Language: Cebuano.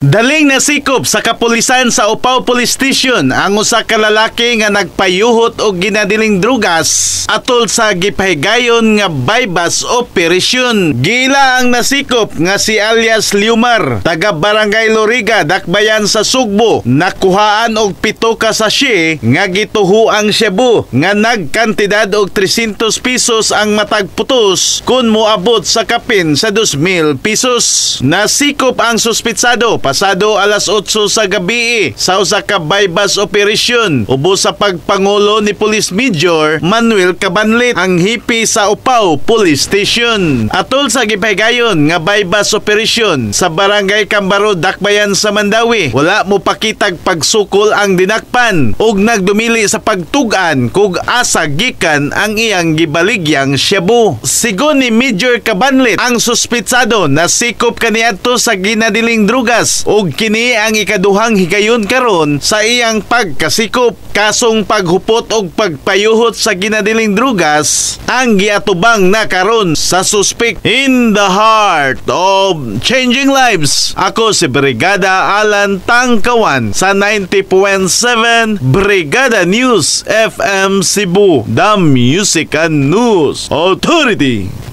Daling nasikop sa kapulisan sa Upaw Police Station ang usa ka lalaki nga nagpayuhot og ginadiling drugas atol sa gipahigayon nga buy-bust operation. Giila ang nasikop nga si alias Liumar, taga Barangay Loriga, Dakbayan sa Sugbo. Nakuhaan og 7 ka sachet nga gituhuang shabu nga nagkantidad og 300 pesos ang matag putos kun moabot sa kapin sa 2,000 pesos. Nasikop ang suspitsado pasado alas 8 sa gabi sa usa ka buy-bust operation ubos sa pagpangulo ni Police Major Manuel Cabanlit, ang hepe sa Upaw Police Station. Atol sa gipahigayon nga buy-bust operation sa Barangay Cambaro, Dakbayan sa Mandaue, wala mo pakitag pagsukol ang dinakpan ug nagdumili sa pagtug-an kung asa gikan ang iyang gibaligyang shabu. Sigon ni Major Cabanlit, ang suspitsado nasikop kaniadto sa ginadiling drugas ug kini ang ikaduhang higayon karon sa iyang pagkasikop. Kasong paghupot og pagpayuhot sa ginadiling drugas ang giatubang na karon sa suspek. In the heart of changing lives, ako si Brigada Alan Tangkawan sa 90.7 Brigada News FM Cebu, the Music and News Authority.